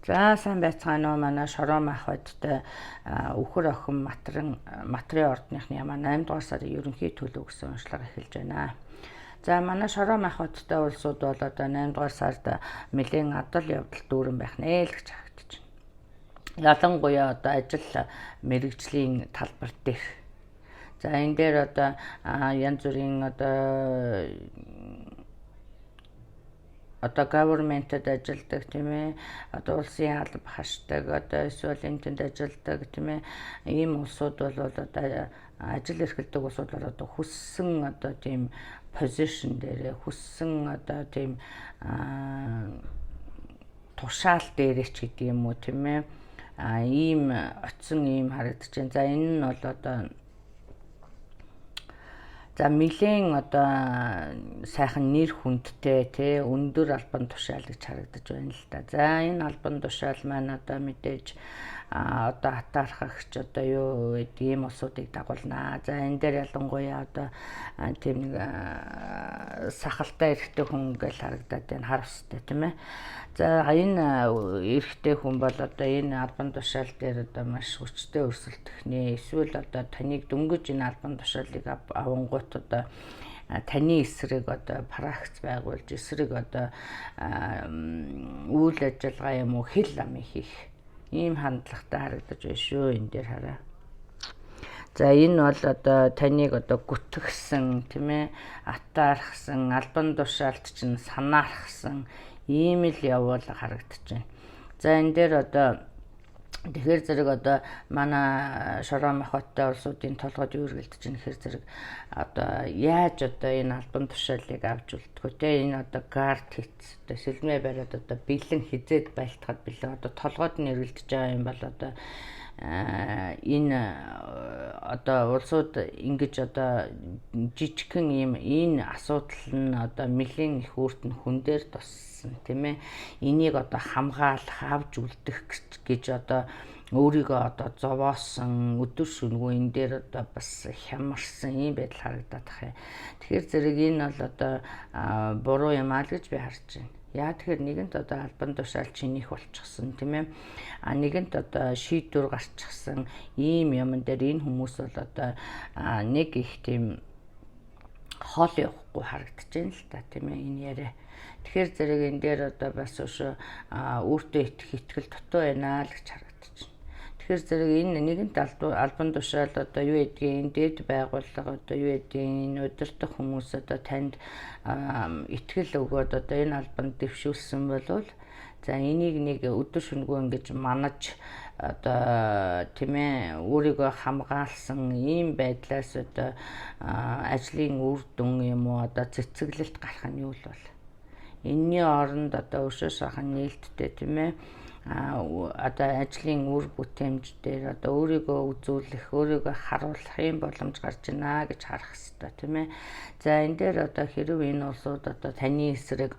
За, сайн байцгаана уу, манай шороо махбодтой үхэр охин матрын ордныхны ямаа 8 дугаар сарын ерөнхий төлөв гэсэн уншлага эхэлж байна. За, манай шороо махбодтой улсууд бол одоо 8 дугаар сард нэлээн адал явдал дүүрэн байх нэ л гэж харагдаж байна. Ялангуяа одоо ажил мэргэжлийн талбар дээр. За, энэ дээр одоо янз бүрийн одоо government-д ажилладаг, тийм ээ, одоо улсын алба хашдаг, одоо эсвэл энэ тэнд ажилладаг, тийм ээ, ийм улсууд бол одоо ажил эрхэлдэг улсууд бол одоо хүссэн одоо тийм position дээр, хүссэн одоо тийм тушаал дээрээ ч гэдэг юм уу, тийм ээ, ийм очсон ийм харагдаж байна. За, энэ нь бол одоо за нэлээн одоо сайхан нэр хүндтэй те өндөр албан тушаал гэж харагдаж байна л да. За, энэ албан тушаал маань одоо мэдээж одоо атаархагч, одоо юу гэдэг, ийм улсуудыг дагуулнаа. За, энэ дээр ялангуяа одоо тийм нэг сахалтай эрэгтэй хүн гэж харагдаад байна, хар үстэй, тийм ээ. За, энэ эрэгтэй хүн бол одоо энэ албан тушаал дээр одоо маш хүчтэй өрсөлдөх нэ. Эсвэл одоо таныг дөнгөж энэ албан тушаалыг авангуут одоо таны эсрэг одоо пракц байгуулж, эсрэг одоо үйл ажиллагаа юм уу, хэл амын хийх ийм хандлагатай харагдаж байна шүү, энэ дээр хараа. За, энэ бол одоо таныг одоо гүтгсэн, тийм ээ, атаархсан, албан тушаалд чинь санаархсан ийм л явуул харагдаж байна. За, энэ дээр одоо тэгэхээр зэрэг одоо манай шороо махбодтой улсуудын толгойд юу эргэлдэж байна гэхээр зэрэг одоо яаж одоо энэ албан тушаалыг авч үлдэх вэ, те, энэ одоо guard хийц, одоо сэлмээ бариад одоо бэлэн хизээд байлтахад бэлэн одоо толгойд нь эргэлдэж байгаа юм бол одоо энэ одоо улсууд ингэж одоо жижигхэн ийм энэ асуудал нь одоо нэлээн их өөрт нь хүн дээр туссан, тийм ээ, энийг одоо хамгаалах, авч үлдэх гэж одоо өөрийгөө одоо зовоосон, өдөр шөнөгүй энэ дээр одоо бас хямарсан ийм байдал харагдаад байх юм. Тэгэхээр зэрэг энэ бол одоо буруу юм аа л гэж би харж байна. Яа, тэгэхээр нэгэнт одоо албан тушаал чинийх болчихсон, тийм ээ. А нэгэнт одоо шийдвэр гарчихсан ийм юмн дээр энэ хүмүүс бол одоо нэг их тийм хол явахгүй харагдаж байна л та, тийм ээ, энэ яриа. Тэгэхээр зэрэг энэ дээр одоо бас өшөө өөртөө итгэх итгэл дутуу байна л гэж харагдаж байна. Тэгэхээр зэрэг энэ нэгэнт албан тушаал, одоо юу гэдгийг, энэ дэд байгууллага, одоо юу гэдгийг, энэ удирдах хүмүүс одоо танд итгэл өгөөд одоо энэ албанд дэвшүүлсэн болвол за энийг нэг өдөр шөнөгүй ингэж манаж одоо, тийм ээ, өөрийгөө хамгаалсан ийм байдлаас одоо ажлын үр дүн юм уу, одоо цэцэглэлт гарах нь юу л бол энэний оронд одоо өшөө сайхан нээлттэй, тийм ээ, одоо ажлын үр бүтээмж дээр одоо өөрийгөө үзүүлэх, өөрийгөө харуулах юм боломж гарч байна гэж харах хэрэгтэй, тийм ээ. За, энэ дээр одоо хэрв энэ улсууд одоо таны эсрэг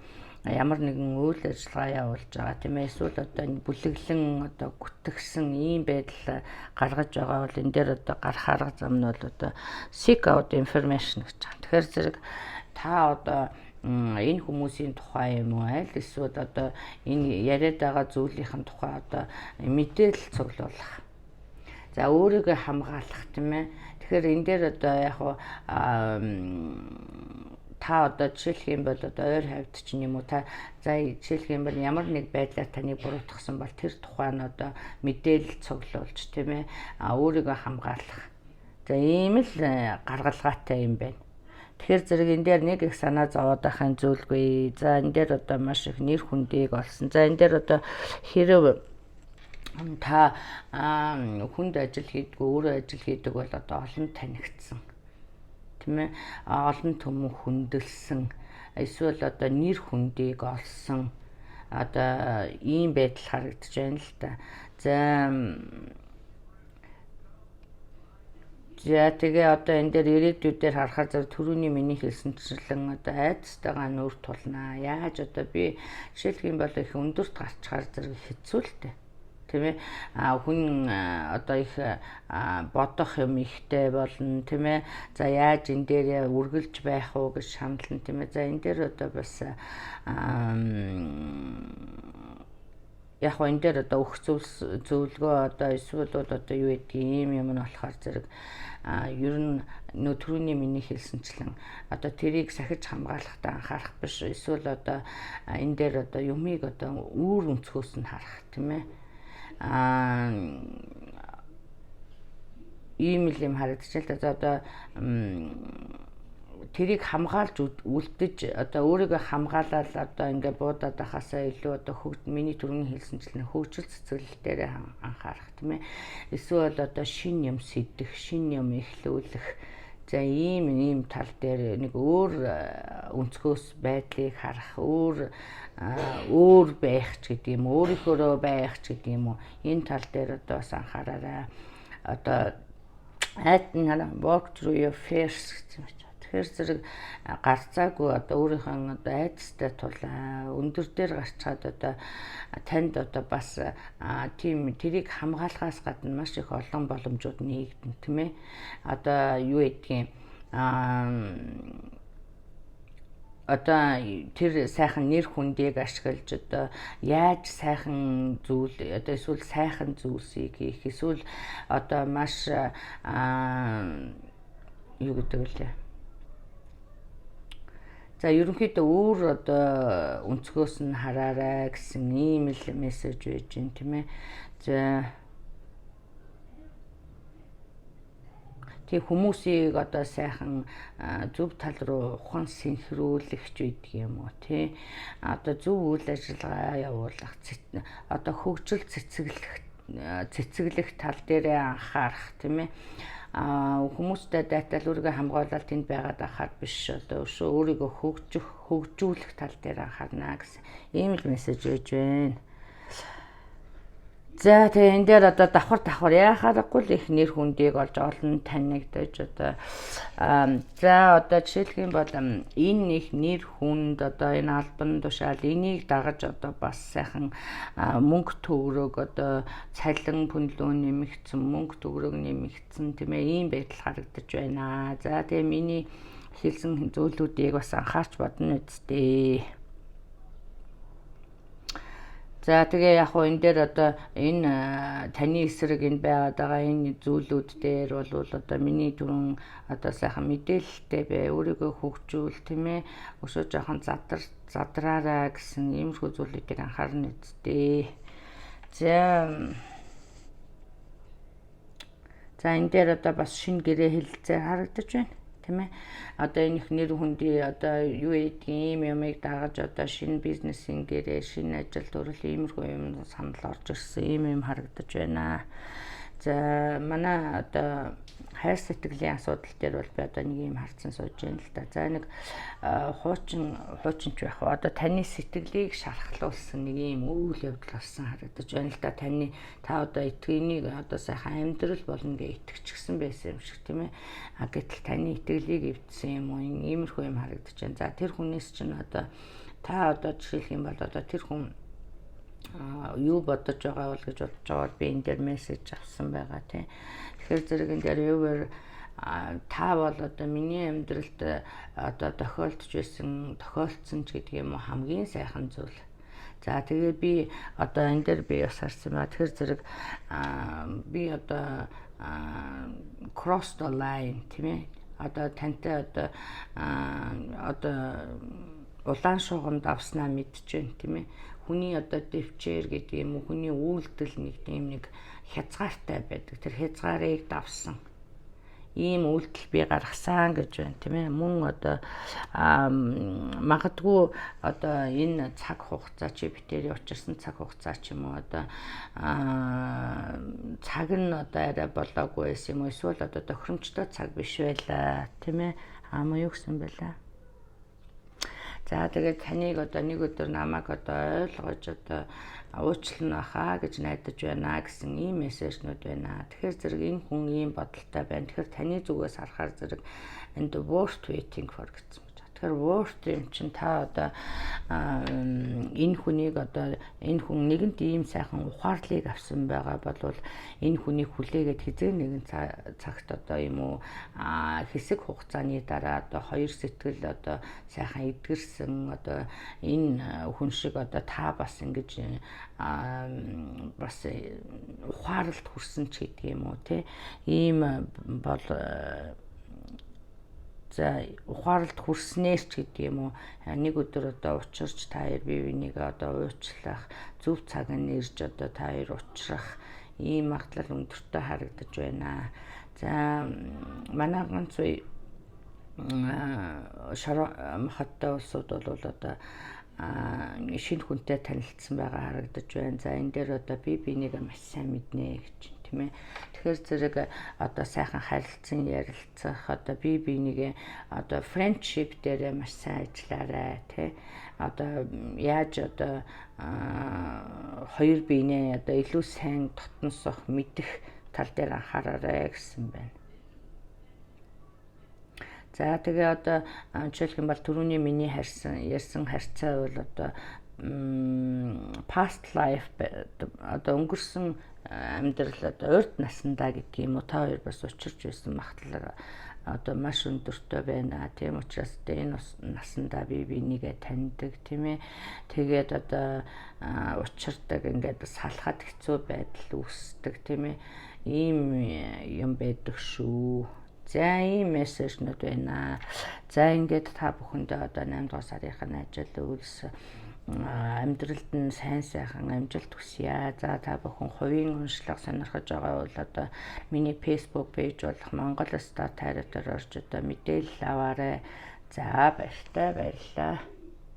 ямар нэгэн үйл ажиллагаа явуулж байгаа, тийм ээ, эсвэл одоо бүлэглэн одоо гүтгсэн ийм байдал гаргаж байгаа бол энэ дээр одоо гарах арга зам нь бол одоо seek out information гэж байгаа. Тэгэхээр зэрэг та одоо энэ хүмүүсийн тухай юм уу, аль эсвэл одоо энэ яриад байгаа зүйлийнхэн тухай одоо мэдээлэл цуглуулах. За, өөрийгөө хамгаалах, тийм ээ. Тэгэхээр энэ дээр одоо яг та одоо жишээлх юм бол одоо ойр хавьд чинь юм уу, та за жишээлх юм бол ямар нэг байдлаар таныг буруутгасан бол тэр тухай нь одоо мэдээлэл цуглуулж, тийм ээ, өөрийгөө хамгаалах. За, ийм л гаргалгаатай юм байна. Тэгэхээр зэрэг энэ дээр нэг их санаа зовоод байхын зүйлгүй. За, энэ дээр одоо маш их нэр хүндийг олсон. За, энэ дээр одоо хэрв та хүнд ажил хийдэггүй, өөрөө ажил хийдэг бол одоо олон танигдсан. Тийм ээ. Олон түмэн хүндэлсэн. Эсвэл одоо нэр хүндийг олсон. Одоо ийм байдал харагдаж байна л та. За, тэгээ одоо энэ дээр ирээдүйдээр харахаар зөв түрүүний миний хэлсэнчлэн одоо айдастайгаа нүүр тулнаа. Яаж одоо би жишээлх юм бол их өндөрт гарчхаар зэрэг хэцүү л дээ. Тийм ээ. А хүн одоо их бодох юм ихтэй болно, тийм ээ. За, яаж энэ дээр үргэлж байх уу гэж шанална, тийм ээ. За, энэ дээр одоо бас Яг энэ дээр одоо өгөх зөвлөгөө, одоо эсвэл бол одоо юу гэдгийг, ийм юм нь болохоор зэрэг ер нь нөө түрүүний миний хэлсэнчлэн одоо тэрийг сахиж хамгаалахдаа анхаарах биш, эсвэл одоо энэ дээр одоо юмыг одоо үүр өнцгөөс нь харах, тийм ээ, ийм л юм харагдчихлаа л да. За, одоо тэрийг хамгаалж үлдэж, одоо өөрийгөө хамгаалаад одоо ингээ буудаад байхаасаа илүү одоо миний түрүүний хэлсэнчлэн хөгжил цэцэглэл дээр анхаарах, тийм ээ. Эсвэл одоо шинэ юм сэдэх, шинэ юм эхлүүлэх. За, ийм ийм тал дээр нэг өөр өнцгөөс байдлыг харах, өөр өөр байх ч гэдэг юм, өөрийнхөөрөө байх ч гэдэг юм уу. Энэ тал дээр одоо бас анхаараарай. Одоо айд нь work through your fears гэсэн юм чинь. Тэгэхээр зэрэг гарцаагүй одоо өөрийнхөө одоо айдастай тулаа өндөр дээр гарчхаад одоо танд одоо бас тийм тэрийг хамгаалахаас гадна маш их олон боломжууд нээгдэн, тийм ээ. Одоо юу гэдгийг, одоо тэр сайхан нэр хүндийг ашиглаж одоо яаж сайхан зүйл, одоо эсвэл сайхан зүйлсийг хийх, эсвэл одоо маш юу гэдэг вүлээ. За, ерөнхийдөө өөр одоо өнцгөөс нь хараарай гэсэн ийм л мессеж байж байна, тийм ээ. За, тэг хүмүүсийг одоо сайхан зөв тал руу ухаан сэнхрүүлэх ч байдаг юм уу, тий. Одоо зөв үйл ажиллагаа явуулах, одоо хөгжил цэцэглэх тал дээрээ анхаарах, тийм ээ, хүмүүстэй дайтал өөрийгөө хамгаалал тэнд байгаад ахаар биш, одоо өшөө өөрийгөө хөгжих, хөгжүүлэх тал дээр анхаарна гэсэн ийм л мессеж байж байна. За, тэгээ энэ дээр одоо давхар давхар яхаарахгүй л их нэр хүндийг олж, олон танигдаж, одоо за, одоо жишээлх юм бол энэ их нэр хүнд, одоо энэ албан тушаал, энийг дагаж одоо бас сайхан мөнгө төгрөг, одоо цалин пүнлөө нэмэгдсэн, мөнгө төгрөг нэмэгдсэн, тийм ээ, ийм байдал харагдаж байна. За, тэгээ миний хэлсэн зүйлүүдийг бас анхаарч бодно үсттэй. За, тэгээ яг хуу энэ дээр одоо энэ таны эсрэг энэ байгаад байгаа энэ зүйлүүд дээр бол одоо миний түрүүн одоо сайхан мэдээлэлтэй бай, өөрийгөө хөгжүүл, тийм ээ, өшөө жоохон задар задраарай гэсэн иймэрхүү зүйлүүдийг анхаарна үсттэй. За за энэ дээр одоо бас шинэ гэрээ хэлэлцээ харагдаж байна, тийм ээ. Одоо энэ их нэр хүндий, одоо юу гэдгийг, ийм юмыг дагаж одоо шинэ бизнесийн гэрээ, шинэ ажил төрөл, иймэрхүү юм санал орж ирсэн, ийм юм харагдаж байна. За, манай одоо хайр сэтгэлийн асуудал дээр бол би одоо нэг юм харцсан сууж байна л да. За, нэг хуучин хуучин ч байх уу. Одоо таны сэтгэлийг шархлуулсан нэг юм үйл явдал болсон харагдаж байна л да. Таны та одоо итгэнийг одоо сайхан амьдрал болно гэж итгэчихсэн байсан юм шиг, тийм ээ. А гэтэл таны итгэлийг эвдсэн юм уу? Иймэрхүү юм харагдаж байна. За, тэр хүнээс чинь одоо та одоо жишээлх юм бол одоо тэр хүн юу бодож байгаа бол гэж бодож байгаа бол би энэ дээр мессеж авсан байгаа, тий. Тэгэхээр зэрэг энэ дээр юу та бол одоо миний амьдралд одоо тохиолдож байсан, тохиолдсон ч гэдэг юм уу, хамгийн сайхан зүйл. За, тэгээ би одоо энэ дээр би бас харсан ба. Тэгэхээр зэрэг би одоо cross the line, тийм ээ. Одоо тантай одоо улаан шугамд авснаа мэдэж байна, тийм ээ. Хүний одоо дэвчээр гэдэг юм уу, хүний үйлдэл нэг тийм нэг хязгаартай байдаг. Тэр хязгаарыг давсан ийм үйлдэл би гаргасан гэж байна, тийм ээ. Мөн одоо магадгүй одоо энэ цаг хугацаа, чи битэрийн учирсан цаг хугацаа ч юм уу, одоо цаг нь одоо арай болоогүй байсан юм уу, эсвэл одоо тохиромжтой цаг биш байлаа, тийм ээ. Мөн юу гэсэн байлаа. За, тэгээд таныг одоо нэг өдөр намайг одоо ойлгож, одоо уучлах баха гэж найдаж байна гэсэн ийм мессежнүүд байна. Тэгэхээр зэрэг энэ хүн ийм бодолтой байна. Тэгэхээр таны зүгээс харахаар зэрэг энд worth waiting for гэсэн гэж. Тэгэхээр Тэгэхээр worth юм чинь та одоо энэ хүнийг, одоо энэ хүн нэгэнт ийм сайхан ухаарлыг авсан байгаа бол энэ хүнийг хүлээгээд хэзээ нэгэн цагт одоо юм уу, хэсэг хугацааны дараа одоо хоёр сэтгэл одоо сайхан эдгэрсэн, одоо энэ хүн шиг одоо та бас ингэж бас ухаарлалд хүрсэн ч гэдэг юм уу, те, ийм бол, за, ухаарлалд хүрснээр ч гэдэг юм уу, нэг өдөр одоо учирч та хоёр бие биенийг одоо уучлах зөв цаг нь ирж, одоо та хоёр учрах ийм магадлал өндөртэй харагдаж байна. За, манай ганц үе шороо махбодтой улсууд бол одоо шинэ хүнтэй танилцсан байгаа харагдаж байна. За, энэ дээр одоо бие биенийг маш сайн мэднэ гэж, тийм ээ. Тэгэхээр зэрэг одоо сайхан харилцан ярилцах, одоо бие биенийгээ одоо friendship дээр маш сайн ажиллаарай, тий. Одоо яаж одоо хоёр биенээ одоо илүү сайн дотносох, мэдэх тал дээр анхаараарай гэсэн байна. За, тэгээ одоо жишээлх юм бол түрүүний миний харсан ярьсан харьцаа бол одоо past life, одоо өнгөрсөн амьдрал, одоо урд насандаа гэдэг юм уу, та хоёр бас учирч байсан магадлал одоо маш өндөртэй байна. Тийм учраас одоо энэ насандаа бие бинийгээ таньдаг, тийм ээ. Тэгээд одоо учирдаг, ингээд салахад хэцүү байдал үүсдэг, тийм ээ. Ийм юм байдаг шүү. За, ийм message нүүд байна. За, ингээд та бүхэндээ одоо 8 дугаар сарын ажил үйлс, амьдралд нь сайн сайхан амжилт хүсье. За, та бүхэн хувийн уншлага сонирхож байгаа бол одоо миний Facebook page болох Монгол Star Tarot-оор орж одоо мэдээлэл аваарай. За, баяртай, баярлалаа.